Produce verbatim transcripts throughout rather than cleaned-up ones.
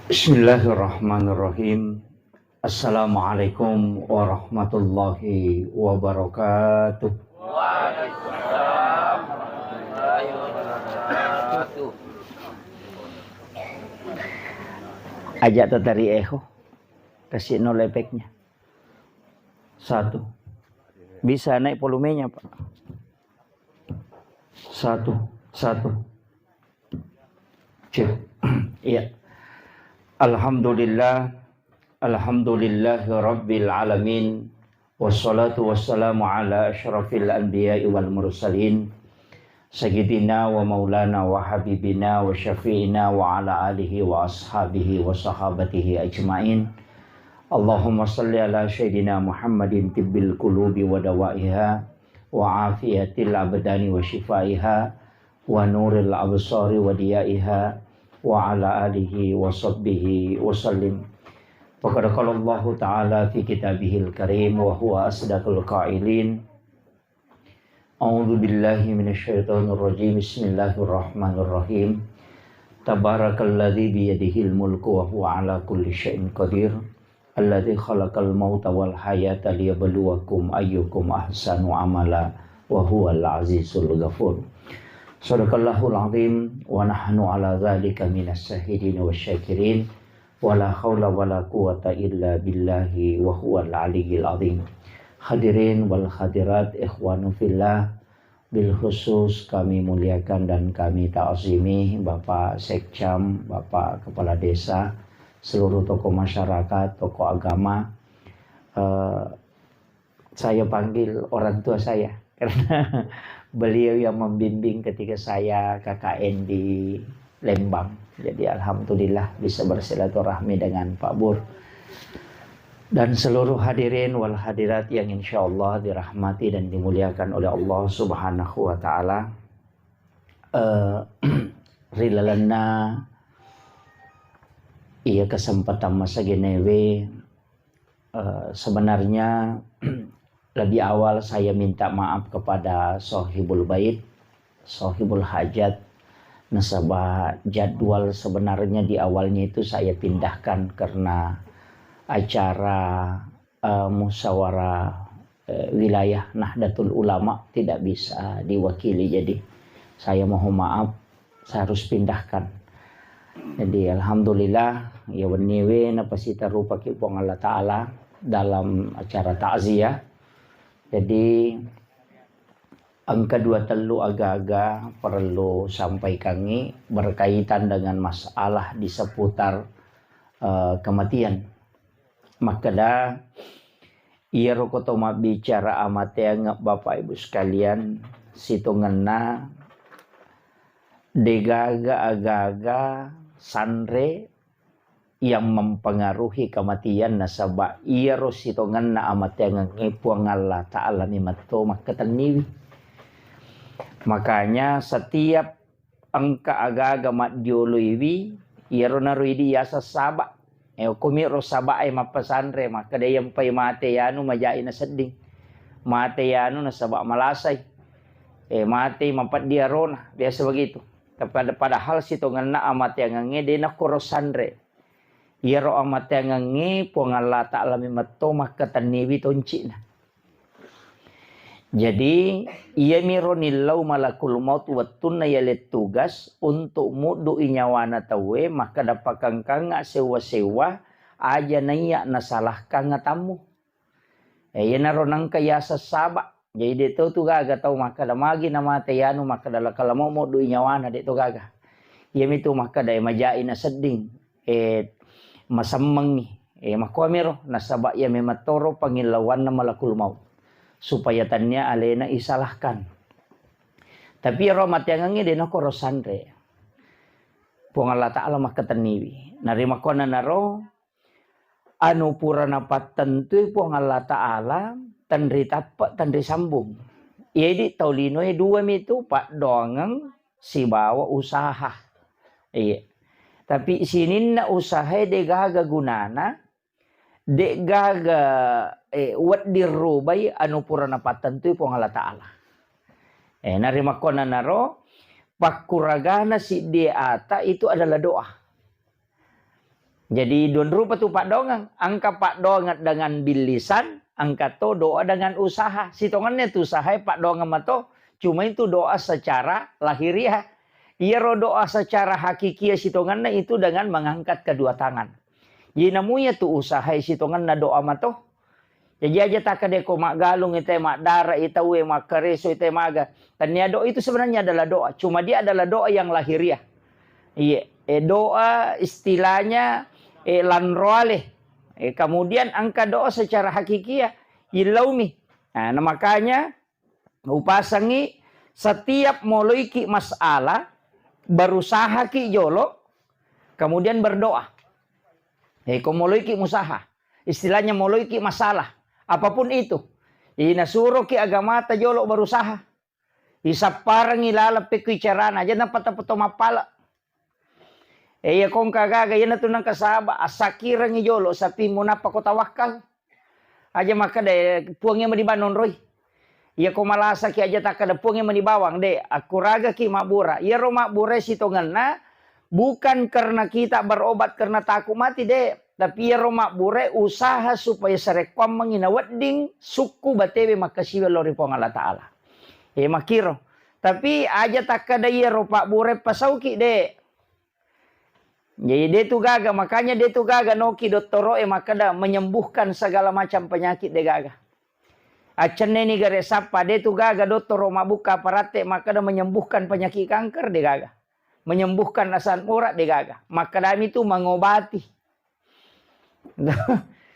Bismillahirrahmanirrahim. Assalamualaikum warahmatullahi wabarakatuh. Ajak tatari eho. Kasih nol efeknya. Satu. Bisa naik volumenya, Pak? Satu, satu. Cek. Iya. Alhamdulillah. Alhamdulillahi rabbil alamin. Wassalatu wassalamu ala asyrafil anbiya'i wal mursalin. Sayyidina wa maulana wa habibina wa syafi'ina wa ala alihi wa ashabihi wa sahabatihi ajma'in. Allahumma salli ala sayyidina Muhammadin tibbil qulubi wa dawaiha wa afiyatil abdani wa shifaiha wa nuril absari wa diyaiha wa ala alihi wa sahbihi wa sallim. Faqad qala Allahu ta'ala fi kitabihil karim wa huwa asdaqul qailin. A'udzu billahi minasy syaithanir rajim. Bismillahirrahmanirrahim. Tabarakalladzi biyadihil mulku wa huwa ala kulli syai'in qadir. Alladzi khalaqal mauta wal hayata liyabluwakum ayyukum ahsanu amala wa huwal azizul ghafur. Sadaqallahul azim wa nahnu ala dzalika minas syahidin wasyakirin. Wala haula wala quwata illa billahi wa huwal aliyyil azim. Hadirin wal hadirat, ikhwanu fillah, bil khusus kami muliakan dan kami ta'zimi Bapak Sekcam, Bapak Kepala Desa, seluruh tokoh masyarakat, tokoh agama, eh, saya panggil orang tua saya karena beliau yang membimbing ketika saya K K N di Lembang. Jadi alhamdulillah bisa bersilaturahmi dengan Pak Bur dan seluruh hadirin wal hadirat yang insya Allah dirahmati dan dimuliakan oleh Allah Subhanahu wa Ta'ala. Eh, ri lalenna iya kesempatan masa genewe, eh, sebenarnya lebih awal saya minta maaf kepada Sohibul Bait, Sohibul Hajat, nasaba jadwal sebenarnya di awalnya itu saya pindahkan karena acara, eh, musyawarah, eh, wilayah Nahdlatul Ulama tidak bisa diwakili, jadi saya mohon maaf, saya harus pindahkan. Jadi alhamdulillah, ya wenniwe napasitarupaki Puang Allah Ta'ala dalam acara takziah. Jadi engka dua tellu aga-aga perlu sampaikangi berkaitan dengan masalah di seputar, eh, kematian. Makkeda, iyaro ko to mabbicara amateang, Bapak Ibu sekalian, sitongenna degaga aga-aga sanre yang mempengaruhi kematian, nasaba iyaro sitongenna amateangengnge Puang Allah Ta'ala mi metto makkatenniwi. Makanya setiap engka aga-aga maddioloiwi, iyaro naro idi yaseng saba. E, okkomi ro saba e mappasanre, makkeda iyampai mate yanu majai nasedding. Mate yanu nasaba malasai. E, mate mapeddi arona, biasa begitu. Tapi pada-, padahal sitongenna amateangengnge de nakkoro sanre. Iyaro amateangengnge Puang Allah Ta'ala mi metto makkatenniwi tonci'na. Jadi, iyamiro nillau malakul maut wettunna yaleng tugas untuk muddu'i nyawana tauwe, makkeda, "Pakengkangnga sewwa-sewwa, aja naiya nasalahkang atammu." Eh, iyanaro nengka yaseng saba. Jadi, de' to tu gaga tau makkeda, "Magi namate yanu?" Makkeda, "Lakala mau muddu'i nyawana," de' to gaga. Iyamitu makkeda, eh, majai nasedding. Eh, masemmengngi. Eh, makkuamiro, nasaba iya memang toro pangillauanna malakul maut. Supaya tannia alena isalahkan. Tapi iyaro amateangengnge de' nakkoro sanre. Puang Allah Ta'ala makkatenniwi. Narimakkuannanaro, anu pura napattentui Puang Allah Ta'ala, tenri tappe', tenri sambung. Jadi tau linoe dua mitu, paddoangeng sibawa usaha. Iya. Tapi sininna usahae de' gaga gunana, de' gaga, eh, wedding rubai anu pura napattentui Puang Allah Ta'ala. Eh, narimakkuannanaro, pakkuragana siddi ata itu adalah doa. Jadi, dua rupa tu paddoangeng. Engka paddoangeng dengan bil lisan, engka to doa dengan usaha. Sitongenna tu usaha paddoangeng mato, cuma itu doa secara lahiriah. Iyaro doa secara hakikiah sitongenna itu dengan mengangkat kedua tangan. Jadi, namuya tu usaha sitongenna doa mato. Jaji aja takkeda ko maggalung ite, maddara ite, tauwe makkareso ite, maga. Tania doa itu sebenarnya adalah doa. Cuma dia adalah doa yang lahiriah. Iya, eh, doa istilahnya, eh, lanroale. Eh, kemudian engka doa secara hakikiah, illaumi. Nah, nah, makanya upasangi setiap moloiki masalah, berusahaki jolo, kemudian berdoa. Eh, ko moloiki musaha, istilahnya moloiki masalah, apapun itu. Jadi nasuroki agamata jolo berusaha. Isapparengi laleng pekko icarana, aja napata-pato mappala. Eh, iya kongka gaga, iya natu nangka saba, assakirengi jolo sapi munappa ko tawakkal. Aja makkeda, eh, Puang iya mani banonroi. Iya ko malasaki aja takkeda Puang iya mani bawang, de, akkuragaki mabbura. Iyaro mabbura sitongenna bukan karena kita berobat karena takut mati, de. Tapi iyaro mabbura usaha supaya sarekkoammengi nawedding sukku batewe makkasiwiang lao ri Puang Allah Ta'ala. Eh, makkiro. Tapi aja takkeda iyaro pabbura pasauki, de. Jadi, de tu gaga, makanya de tu gaga noki dottoro e makkeda menyembuhkan segala macam penyakit, de gaga. Accenneni gare sappa, de tu gaga dottoro mabbukka paratte makkeda menyembuhkan penyakit kanker, de gaga. Menyembuhkan asam urat, de gaga. Makkedami tu mengobati.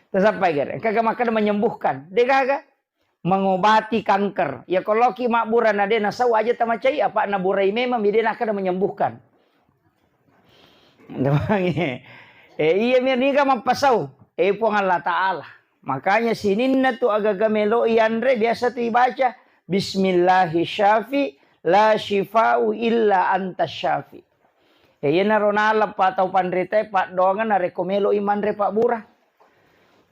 Tasappai gare. Engka ga makkeda menyembuhkan? De gaga. Mengobati kanker. Ya, ko loki mabbura na de nasau aja tamacai, apa naburai memang, mi de nakkeda menyembuhkan. Eh, iya mi niga mappasau. Eh, Puang Allah Ta'ala. Makanya sininna tu agaga melo ianre biasa tu ibaca, "Bismillahi syafi la syifau illa anta syafi." Ya, iyanaro naleng pa tau panritae paddoangeng narekko melo'i manre pabbura.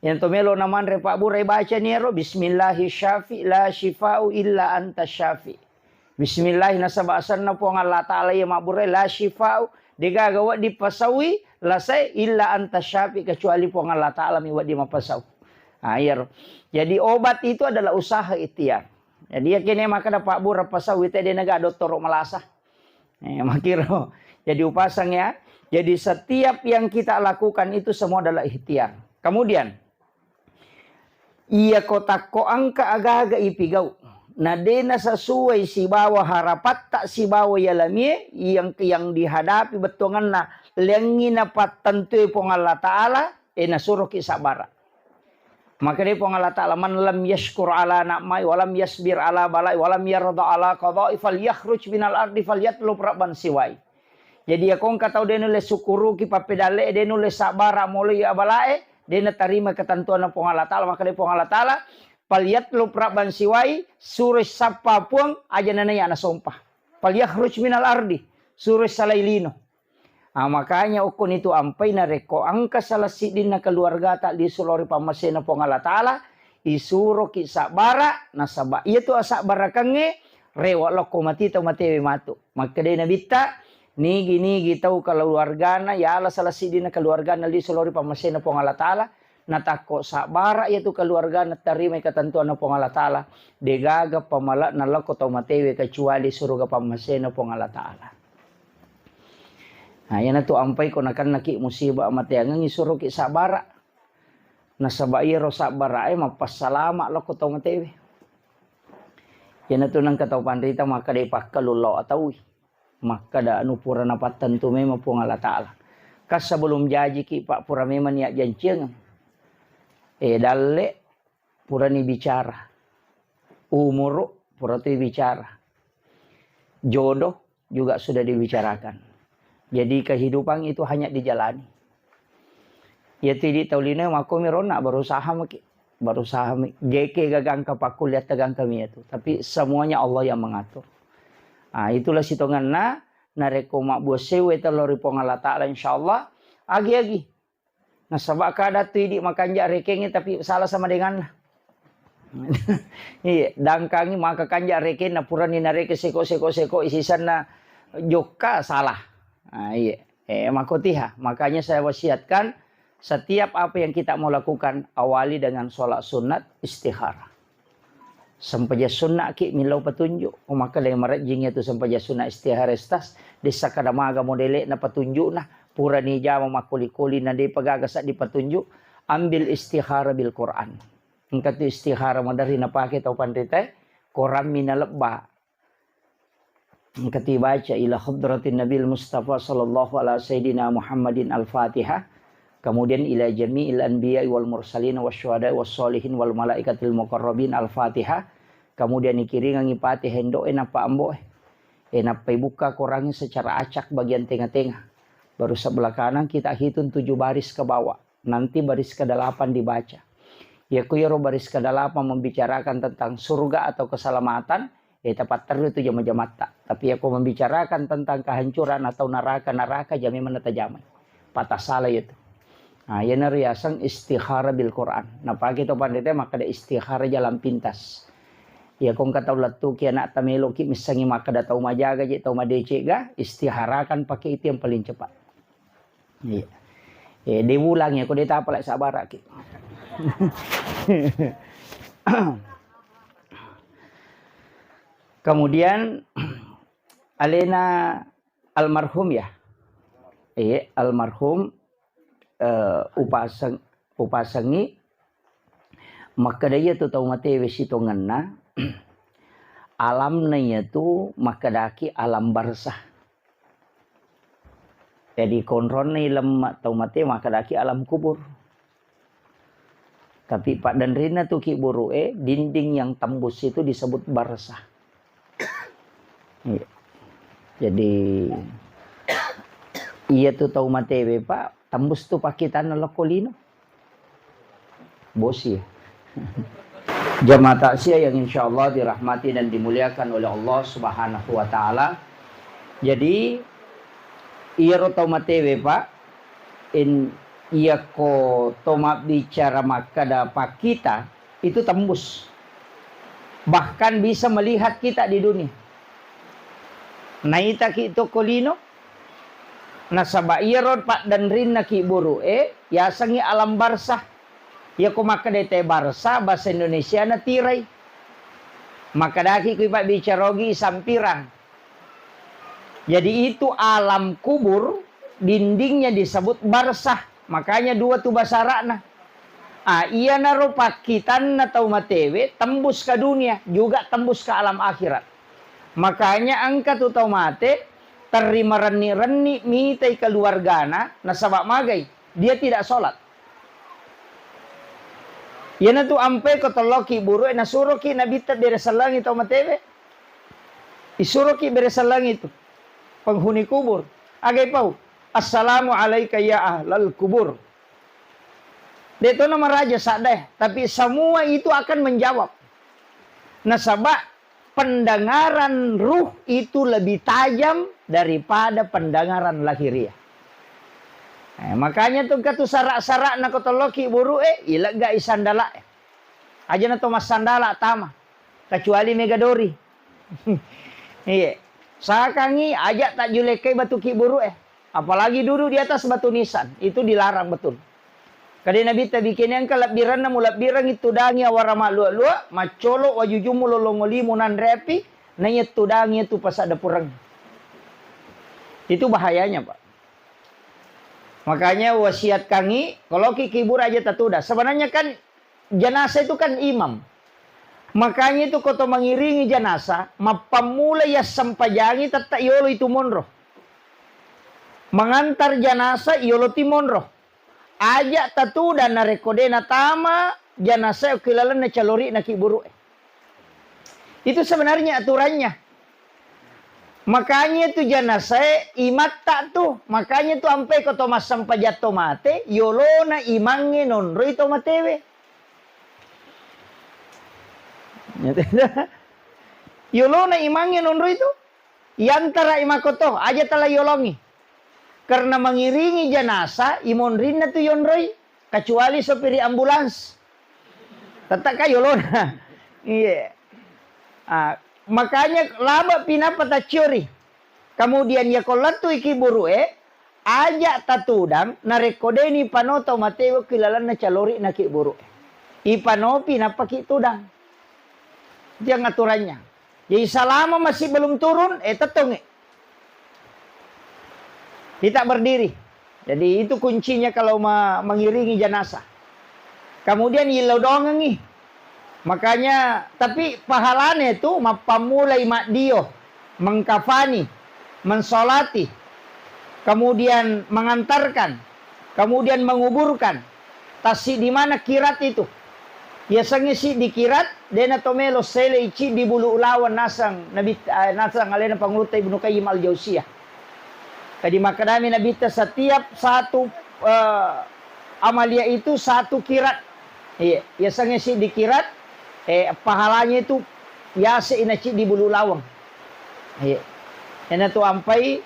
Iyanatu melo namanre pabbura, ibacani iyaro, "Bismillahi syafi la syifau illa anta syafi." Bismillah nasaba asenna Puang Allah Ta'ala iya mabbura, la syifau, degaga wedding pasaui lasae, illa anta syafi, kecuali Puang Allah Ta'ala mi wedding mapasau. Ah, iyaro. Jadi obat itu adalah usaha ikhtiar. Jadi yakene makkeda pabbura pasaui te de naga dottoro malasa. Eh, makkiro. Jadi upasang ya. Jadi setiap yang kita lakukan itu semua adalah ikhtiar. Kemudian, iya ko takko engka aga-aga ipigau, na de nasesuai sibawa harapatta sibawa yalamie yang, yang dihadapi bettuanganna, lengngi napattentui Puang Allah Ta'ala, eh, nasuroki sabbara. Makkedai Puang Allah Ta'ala, "Man lam yashkur ala na'mai, wa lam yasbir ala balai, wa lam yarda ala qadai, falyakhruj minal ardi, falyatlub rabban siwai." Jadi, iya ko engka tau de nulle syukuruki pappedalle, de nulle sabbara moloi abalae, de natarima ketentuanna Puang Allah Ta'ala, makkedai Puang Allah Ta'ala, "Falyatlub rabban siwai," suroi sappa Puang, aja nanaiya nasompa. "Falyakhruj minal ardi," suroi salai lino. Ah, makanya okkoni tu ampai narekko engka salah siddinna keluargata lisu lao ri pammasena Puang Allah Ta'ala, isuroki sabbara, nasaba iyatu asabbarakengnge rewa lokko mati tau matewe matu. Makkedai Nabitta, nigi-nigi tau keluargana yala salah siddinna keluargana lisu lao ri pammasena Puang Allah Ta'ala, natakko sabbara iyatu keluargana tarimai ketentuanna Puang Allah Ta'ala, degaga pamala'na lokko tau matewe kecuali suruga pammasena Puang Allah Ta'ala. Nah, iyanatu ampai ko nakennaki musibah amateangeng, isuroki sabbara. Nasaba iyaro sabbarae mappassalama lokko tau matewe. Iyanatu nengka tau panrita makkeda ipakkalu lao ataui. Makkeda anu pura napattentu memang Puang Allah Ta'ala. Kan sebelum jajiki, Pak, pura memang niat janciangeng. Eh, dalle, purani bicara. Umuru, pura tu bicara. Jodoh juga sudah dibicarakan. Jadi kehidupan itu hanya dijalani. Iyatu idi tau lino makkomi ronna berusaha maki. Berusaha mi. Geke gagangka pakkuliah tegangka mi iyatu. Tapi semuanya Allah yang mengatur. Ah, itulah sitongenna narekko mabbua sewe tello ri Puang Allah Ta'ala, insyaallah agi-agi. Nasaba kada tu idi makanja rekengnge tapi salah sama denganna. Iya, dangkangi maka kanja rekenna purani nareke seko-seko-seko isisanna jokka salah. Ah, iya. Eh, makotiha. Makanya saya wasiatkan setiap apa yang kita mau lakukan, awali dengan sholat sunat istikharah. Sempajang sunna ki millau petunjuk. Oh, maka dari marajing itu sempajang sunna istihara stas, desa kada maga modele na petunjuk na, pura ni jama makuli-kuli na de pegaga sa di petunjuk, ambil istihara bil Quran. Engka tu istihara maderri napake tau panrita, Quran mina lebba. Engka tu baca ila hadratin Nabil Mustafa sallallahu ala sayyidina Muhammadin Al-Fatihah, kemudian ila jami'il anbiya wal mursalin wasyuhada wassalihin wal malaikatil muqarrabin Al-Fatihah, kemudian ikiringangi Fatihah endo'e nappa ambo'e. E, nappa ibuka Quran secara acak bagian tengah-tengah. Baru sebelah kanan kita hitung tujuh baris ke bawah. Nanti baris kedelapan dibaca. Yako yaro baris kedelapan membicarakan tentang surga atau keselamatan, eh, tepat terus itu jama-jamatta. Tapi yako membicarakan tentang kehancuran atau neraka, neraka, jami mana tajamai. Patah salah itu. Nah, yana riaseng istihara bil Quran. Napake to pandete makkeda istihara jalan pintas. Yako engka tau lettuki anak tameloki missangi makkeda tau majaga je, tau madecega, istiharakan pakai itu yang paling cepat. Iya. Eh, de ulangi, aku de tapalai sabaraki. Kemudian alena almarhum ya. Eh, almarhum, eh, upaseng-, upasengi makkeda iya tu tau matewe sitongenna alamna iya tu makkedaki alam barzah. Jadi, konronna ileng ma-, tau mate makkedaki alam kubur. Tapi paddenrinna tu kibburu'e, dinding yang tembus itu disebut barzah. Iya. Jadi, iya tu tau matewe, Pak, tembus tu pakkitanna lokko lino. Bosi. Jamaah takziah yang insya Allah dirahmati dan dimuliakan oleh Allah Subhanahu wa Ta'ala. Jadi, iyaro tau matewe, Pak, in, iyako to mabbicara makkeda pakkita, itu tembus. Bahkan bisa melihat kita di dunia. Naitaki tokko lino, nasaba iyaro paddenrinna kibburu'e, yasengngi alam barzah. Iyako makkeda te barzah, bahasa Indonesiana tirai. Makkedaki kui pabbicara ogi sampirang. Jadi itu alam kubur, dindingnya disebut barzah. Makanya dua tu bahasa Arabna. Ah, iyanaro pakkitanna tau matewe tembus ke dunia, juga tembus ke alam akhirat. Makanya engka tu tau mate terri marenni-renni mitai keluargana, nasaba magai, dia tidak sholat. Iyanatu ampe ko tolloki buru'e, nasuroki Nabitta bere sellengi tau matewe. Isuroki bere sellengi tu penghuni kubur. Agai pau, "Assalamu alaika ya ahlal kubur." De to namaraja sadde, tapi semua itu akan menjawab. Nasaba pendengaran ruh itu lebih tajam daripada pendengaran lahiriah. Eh, makanya tu engka tu sara-sara nako tolloki buru'e, ilegga isandala. Aja na to massandala tama, kecuali mega dori. Iya. Sakangi aja tak julekkai batu ki buru'e. Apalagi duduk di atas batu nisan, itu dilarang betul. Kade Nabi tabikini engka lebbiranna mulebbirangi tudangi awara malua-lua, maccolo wajujummu lolongolimu nanrepi, naiya tudangi itu pasada pureng. Itu bahayanya, Pak. Makanya wasiat kangi, kalau ki kibur aja tatuda. Sebenarnya kan jenazah itu kan imam. Makanya itu koto mengiringi jenazah, mappammula yassempajangi tetta yolo itu monro. Mengantar jenazah yolo ti monro. Aja tatuda narekko de natama jenazah ki lalenna calori'na ki buru'e. Itu sebenarnya aturannya. Makanya tu jenazah imatta tu, makanya tu ampe ko to massempajang to mate, yolona imangnge nonroi to matewe. Yolona imangnge nonroi tu, yantara imakoto, aja tala yolongi. Karena mengiringi jenazah, imonrinna tu yonroi, kecuali sopiri ambulans. Tetap ka yolona. Iya. Ah, makanya laba pinapa tacciori. Kemudian ya ko lettu iki buru'e, Aja tatudang, narekko deni pano tau mate wekki lalenna calori na ki buru. Ipanopi nappa ki tudang. Itu yang aturannya. Jadi selama masih belum turun, eh, tettongi. Kita berdiri. Jadi itu kuncinya kalau ma-, mengiringi jenazah. Kemudian yillau dongengi. Makanya, tapi pahalanya itu mappammulai maddio, mengkafani, mensolati, kemudian mengantarkan, kemudian menguburkan. Tassi di mana kirat itu? Yasengnge siddi kirat, dena to melo sele ici di bulu ulaweng nasang Nabi, eh, nasang alena Pangulutta Ibnu Qayyim Al-Jauziyah. Jadi makkedami Nabitta, setiap satu, eh, amalia itu satu kirat. Iya, yasengnge siddi kirat, eh, pahalanya itu yase ina ciddi bulu lawang. Iya. Ena tu ampai.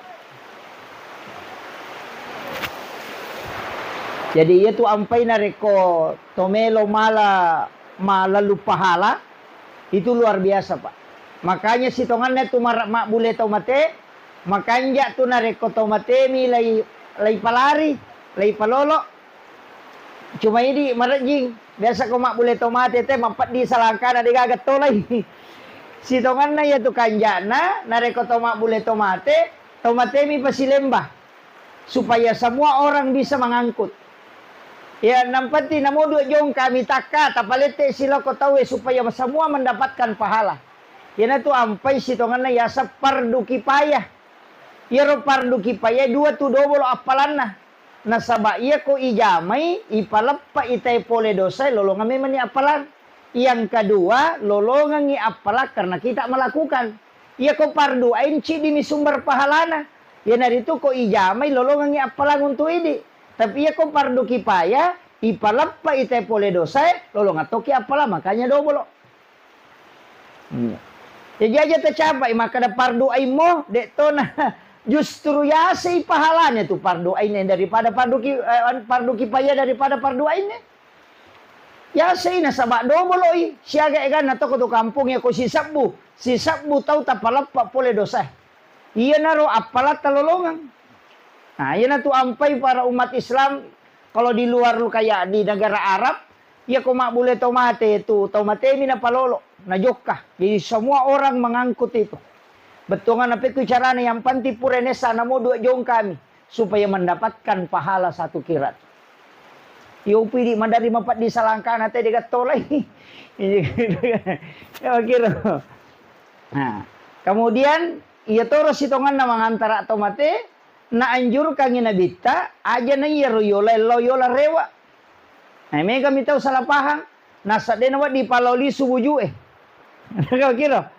Jadi iya tu ampai narekko tomelo mala, malalu pahala, itu luar biasa, Pak. Makanya sitonganna tu mara-, mabbule tau mate, makanja tu narekko tau matemi lai, lai palari, lai palolo. Cuma idi marejjing. Biasa ko mabbule to mate te, mappeddi salangkana de gaga tolai. Sitonganna iya tu kanjana, narekko to mabbule to mate, to matemi pasilemba. Supaya semua orang bisa mengangkut. Ya, nang penting namo dua jong kami takka, tapalette siloko tauwe supaya semua mendapatkan pahala. Iyana tu ampai sitonganna yaseng fardu kifayah. Iyaro fardu kifayah dua tu dobolo appalanna. Nasaba iyako ijamai, ipaleppa itae pole dosae, lolongeng memani appalang. Yang kedua, lolongengi appalang karena kita melakukan. Iyako fardu ain, ciddimi sumber pahalana. Iyanaritu ko ijamai, lolongengi appalang untuk idi. Tapi iyako fardu kifayah, ipaleppa itae pole dosae, lolongeng tokki appalang, makanya dobolo. Hmm. Jadi aja tercapai, makkeda fardu ain mo, dek tona. Justru yasei pahalanya tu fardu ain daripada fardu ki-, eh, fardu kifayah daripada fardu ain. Yasei nasaba doboloi, siaga eganna toko tu kampung ya ko sisebbu, sisebbu tau tapaleppa pole dosa. Iyanaro appalatta lolongeng. Nah, iyana tu ampai para umat Islam, kalau di luar lu kayak di negara Arab, iya ko mabbule tau mate tu, tau matemi napalolo, najokka. Jadi semua orang mengangkut itu. Bettuangan apa itu caranya, yang penting pura nesa namo dua jong kami supaya mendapatkan pahala satu kirat. Yo pidi madari mapeddi salangkana te degattolai. Ya kira. Nah, kemudian iya toro sitonganna mangantara tau mate, naanjurkangi Nabitta, aja na iyaro yola lao yola rewa. Nah, mega mi tau salah paham. Nasa de nawedding palao lisu bujue. Kau kira?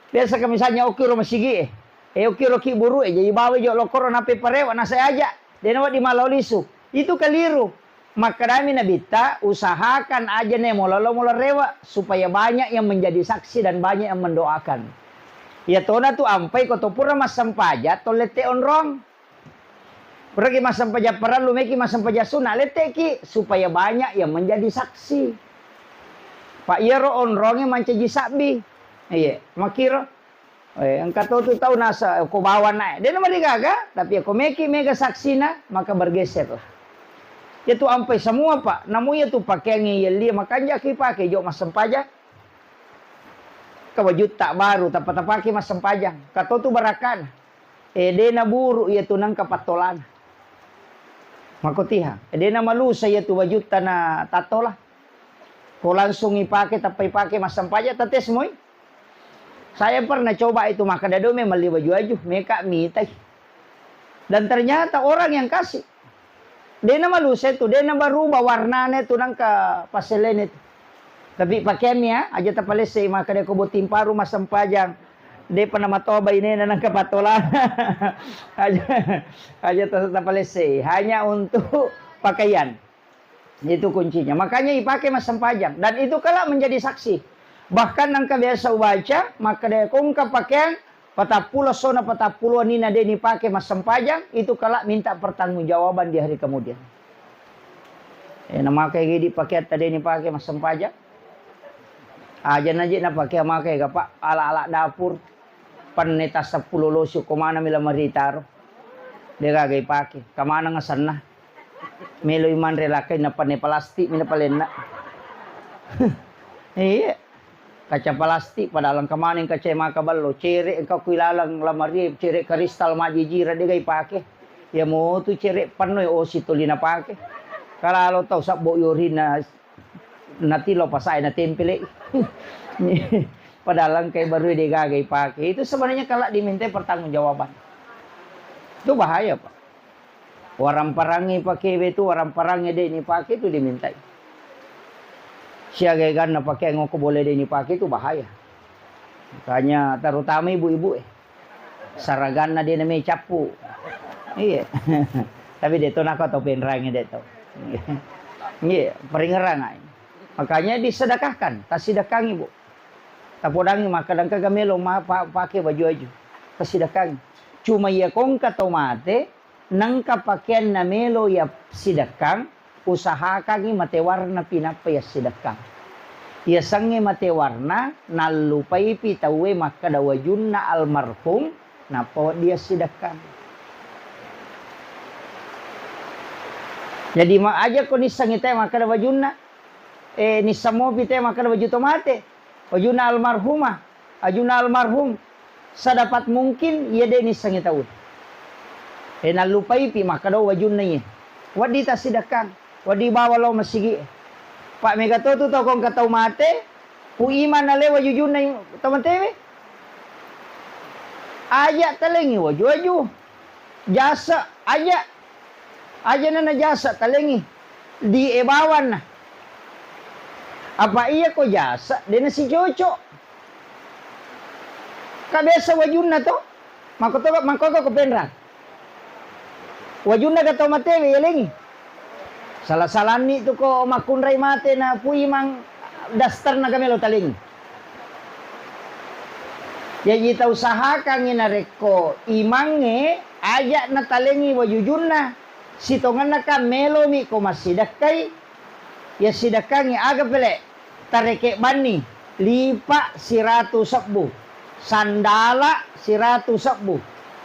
Biasa ka misalnya okkiro masigie, eh, okkiro ki burue, jadi bawa jo lokoro nape parewa, nasa aja. De nawedding malao lisu. Itu keliru. Makkedami Nabitta, usahakan aja ne molalo mola rewa supaya banyak yang menjadi saksi dan banyak yang mendoakan. Iya tona tu ampai ko to pura massempajang, to lette onrong. Puraki massempajang parellu, meki massempajang sunna, letteki supaya banyak yang menjadi saksi. Pak iyaro onronge mancaji sabbi. Iya, makiro. Eh, engka to tu tau nasa, ko bawa naik. Dia nama digaga, tapi ko meki mega saksina, maka bergeserlah. Itu ampai semua, Pak. Namu iya tu pakaian yang lia, makanja ki pakai jo massempajang. Ka bajutta baru, tapa tapake massempajang. Ka to tu barakana. Eh, de naburu iya tu nengka pattolana. Makotiha. Eh, de namalusa iya tu bajutta na tattola. Ko langsung ipake, tappa ipake massempajang, tates moi. Saya pernah coba itu, maka dado memang liwa baju-baju, meka mitai. Dan ternyata orang yang kasih. Dena malusa tu, dena berubah warnanya tu nangka paselene tu. Tapi pakaiannya aja tapalesse, maka dia ko botting paru massempajang. Depa namatoba inena nangka patola. Aja, aja ta-, tapalesse. Hanya untuk pakaian. Itu kuncinya. Makanya ipake massempajang. Dan itu kelak menjadi saksi. Bahkan nangka biasa ubaca, maka dia kongka pakaian, patappulo sona patappulo nina de nipake massempajang, itu kelak minta pertanggungjawaban di hari kemudian. Eh, namake gidi pakeatta de nipake massempajang. Aja naje napake, make ga, Pak, ala-ala dapur. Penne tas seppulo losi ko mana mila maritaro. De gaga ipake. Kamaneng asenna. Melo i manre lakkai nappa ne plastik mi napalenna. Iya. Kaca plastik, padahal engka maneng kaca maka ballo. Cere engka ku ilaleng lamari, cere kristal majijira de ga ipake. Iya motu cere penno osi tuli napake. Kalalo tau sabbo yorina natilo pasae natempele. Padahal engka baru de gaga ipake. Itu sebenarnya kalau diminta pertanggungjawaban. Itu bahaya, Pak. Waramparang ipake itu, waramparang de nipake itu dimintai. Siaga eganna pakeang ko boleh de nipake itu bahaya. Makanya terutama ibu-ibu eh. Saraganna de name cappu. Iya. Tapi de to nako to penrangi de to. Iya, peringerang ai. Makanya disedekahkan, tasidekkangi, Bu. Tapodangi makkadangka gamelo ma pa-, pake baju-baju. Tasidekkangi. Cuma iya kongka to mate, nengka pakeanna melo iya sidekkang, usahakangi mate warna pi nappa iya sidekkang. Iya sengnge mate warna, nallupaipi tauwe makkeda wajunna almarhum, nappa wedding iya sidekkang. Jadi ma-, aja ko nissengngi te makkeda wajunna, eh, nisseng mopi te makkeda waju to mate. Wajunna almarhumah, wajunna almarhum, sedapat mungkin iya de nissengngi tau. E, nallupaipi makkeda wajunna iye. Wedding tassidekkang, wedding bawa lao masigi. Pak mega to tu tau kongka tau mate, Pu Imang nale wajujunna i-, tau matewe. Aja talengi waju-waju. Jasa aja. Aja na najasa talengi di e bawanna. Apa iya ko jasa de nasicocok. Ka biasa wajunna to. Makko to, makko ko penrang. Wajunna ga tau matewe yalengi. Sala-salanni tu ko makkunrai mate na Pu Imang dasterna ga melo talengi. Jaji tausahakangngi narekko imangnge aja natalengi wajujunna, sitongenna kan melomi ko massidekkai, iya sidekkangngi aga pele, tareke banni, lipa siratu sebbu, sandala siratu sebbu,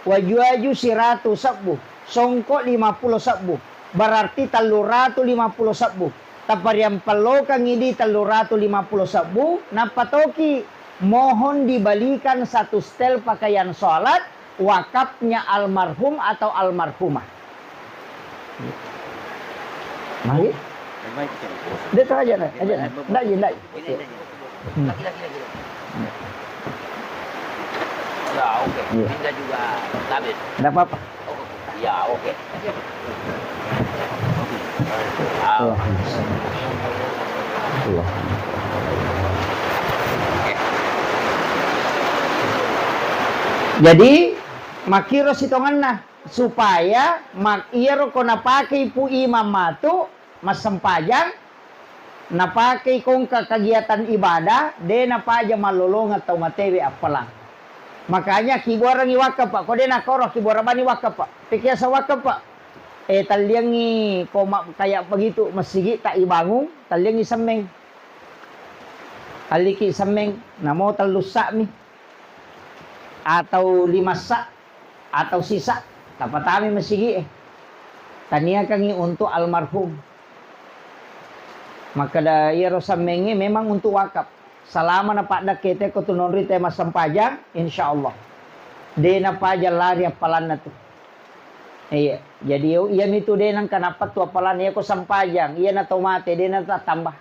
waju-waju siratu sebbu, songko lima pulo sebbu, berarti tellu ratu lima pulo sebbu. Tapariampellokangngi di tellu ratu lima pulo sebbu, nappa toki mohon dibalikan satu setel pakaian sholat wakafnya almarhum atau almarhumah. Mari. Dia tahu aja, nak. Aja, nak. Ndak, ndak. Hmm. Ya, oke. Iya. Tinggal juga David. Nggak apa-apa. Oh, ya, oke. Ah. Iya. Iya. Jadi, makkiro sitongenna supaya mak-, iyaro ko napakei Pu Imang matu massempajang, napakei kongka kegiatan ibadah, de napaja mallolongeng tau matewe appalang. Makanya kibuarengngi wakaf, Pak. Ko de nakoro kibuareng bani wakaf, Pak. Pekiasa wakaf, Pak. Eh, talliangngi ko ma-, kayak begitu masigi tak ibangung, talliangngi semmeng. Alliki semmeng, namo tellussa'mi. Atau limassa, atau sisa, tapatami masigi e. Taniakangngi untuk almarhum. Makkeda iyaro semmengnge memang untuk wakaf. Salama napaddekke te ko tunonri te massempajang, insya Allah. De napaja lari appalanna tu. Iya, jadi iyami tu de nengka nappettu appalanna, iya ko sempajang, iya na tau mate, de na tattambah.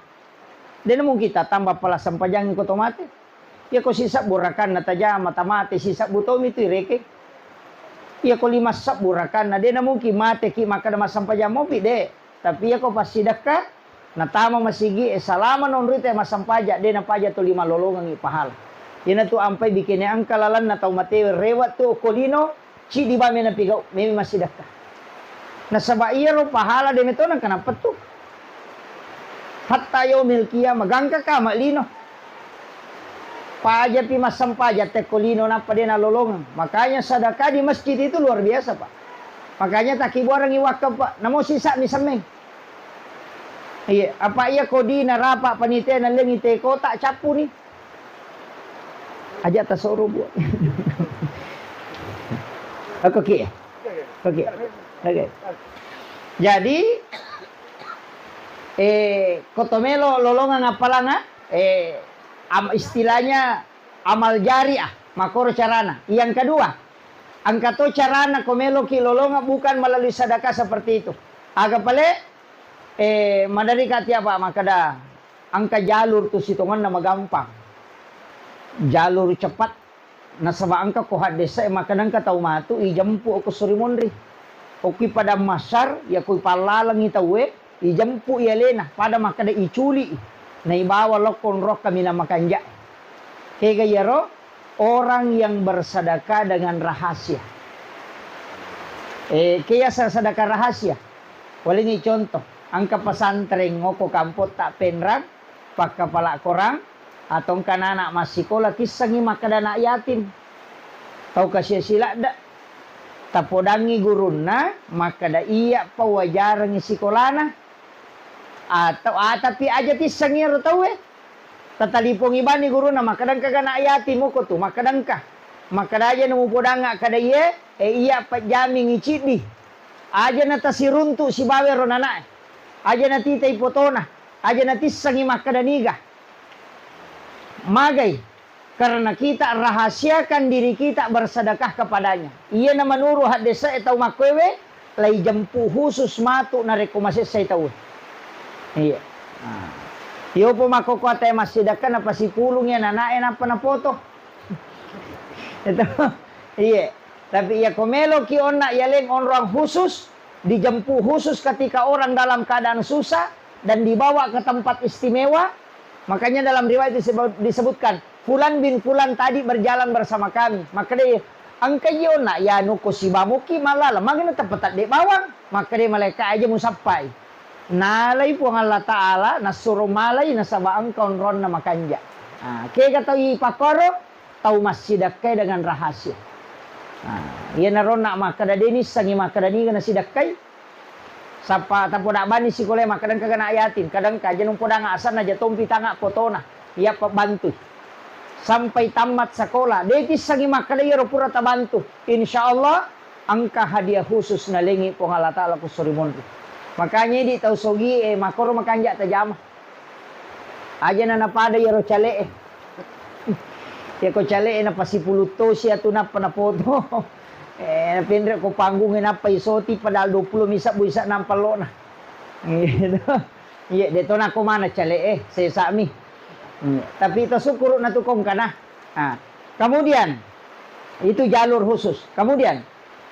De na mungkin tattambah appala sempajang ko tau mate. Iya ko sisebbu rakanna tajama, tamate sisebbu tomi tu irekeng. Iya ko lima sebbu rakanna, de na mungkin mate ki makkeda massempajang mopi, de. Tapi iya ko passidekka, natama masigi e, salama nonrita massempajang, de napaja tuli malolongengngi pahala. Iyanatu ampai bikene engka lalenna tau matewe rewe tu okko lino, ciddi bame napigau, memi massidekka. Nasaba iyaro pahala de metona engka napettu. Hatta yaumil qiyamah, gangka kama lino. Pajapi massempajang tekko lino nappa de nalolongeng. Makanya sedekah di masjid itu luar biasa, Pak. Makanya takibuarengngi wakaf, Pak. Namo sisa'mi semmeng. Iya, apa iya ko di narapa panitia nallengi te kota cappu ni. Aja tasoro buat. Aku ki. Oke. Oke. Jadi, eh, ko to melo lolongeng appalanga, eh, am-, istilahnya amal jariah, makkoro carana. Yang kedua, engka to carana ko meloki lolongeng bukan melalui sedekah seperti itu. Aga pale, eh, maderri ka tiap makkeda, engka jalur tu sitongenna magampang. Jalur cepat. Nasaba engka ko haddesa e makkeda engka tau matu ijempu ko suri monri. Okki padang mahsyar, ya ko pallalengi tauwe, ijempu i alena, pada makkeda iculi i, naibawa lokko onrong kaminang makanja. Kega iyaro orang yang bersedekah dengan rahasia. Eh, ke yaseng sedekah rahasia. Walengngi contoh, engka pesantren ngoko kampotta Penrang, pakkapala korang, atau engka anak massikola tissengngi makkeda anak yatim. Tau kasia siladde. Tapodangngi gurunna, makkeda iya pa uajarengngi sikolana. Atau, ah, tapi aja tissengngi ero tauwe. Tatalipongi bani gurunna, makkeda engka ga anak yatim moko tu, makkeda engka. Makkeda aja na mupodangnga kada iye, eh, iya pajjamingngi ciddi. Aja na tasiruntu sibawa ero nanae. Aja na titai potona. Aja na tissengngi makkeda niga. Magai, karena kita rahasiakan diri kita bersedekah kepadanya. Iyana menuru haddesa e tau makkoewe, lai jempu khusus matu narekko masessai tau. Iya. Nah. Yopo makkoko atae massidekka napasipulung iya nanae nappa napoto. Itu. Iya. Tapi iya ko meloki onna yaleng onrong khusus, dijempu khusus ketika orang dalam keadaan susah dan dibawa ke tempat istimewa. Makanya dalam riwayat disebut-, disebutkan, "Fulan bin Fulan tadi berjalan bersama kami." Makkeda, "Engka je onna yanu ko sibamuki malala, magena tepetadde bawang." Makkeda malaikat, "Aja musappai." Nalai Puang Allah Ta'ala, nassuro malai nasaba engka onronna makanja. Ah, kega tau ipakkoro? Tau massidekkai dengan rahasia. Nah, iyanaro onna makkeda, de nissengngi makkeda niga nasidekkai. Sappa tapoda bani sikolae makkeda engka anak yatim, kadang kaja numpodang asanna ja tompi tanga potona, iya pabbantui. Sampai tamat sekolah, de tissengngi makkeda iyaro pura tabantu. Insya Allah, engka hadiah khusus nalengi Puang Allah Ta'ala ku suri monri. Makanya idi tau sogi e, makkoro makanja tajama. Aja na napada iyaro cale'e. Iya ko cale'e napasipulung tosi atu nappa napoto. Eh, napenre ko panggungnge nappa isoti padahal dua puluh mi sabbu isa nampa lona. Gitu. Iya, de to nako mana cale'e, sesami. Hmm, tapi tasyukuru na tu kongkana. Ah, kemudian itu jalur khusus. Kemudian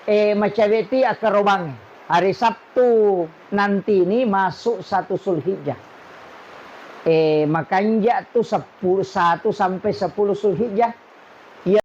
eh, macawe'ti akkarobangnge. Hari Sabtu nanti ini masuk satu Zulhijjah. Eh, makanja tu sepuluh, satu sampai sepuluh Zulhijjah.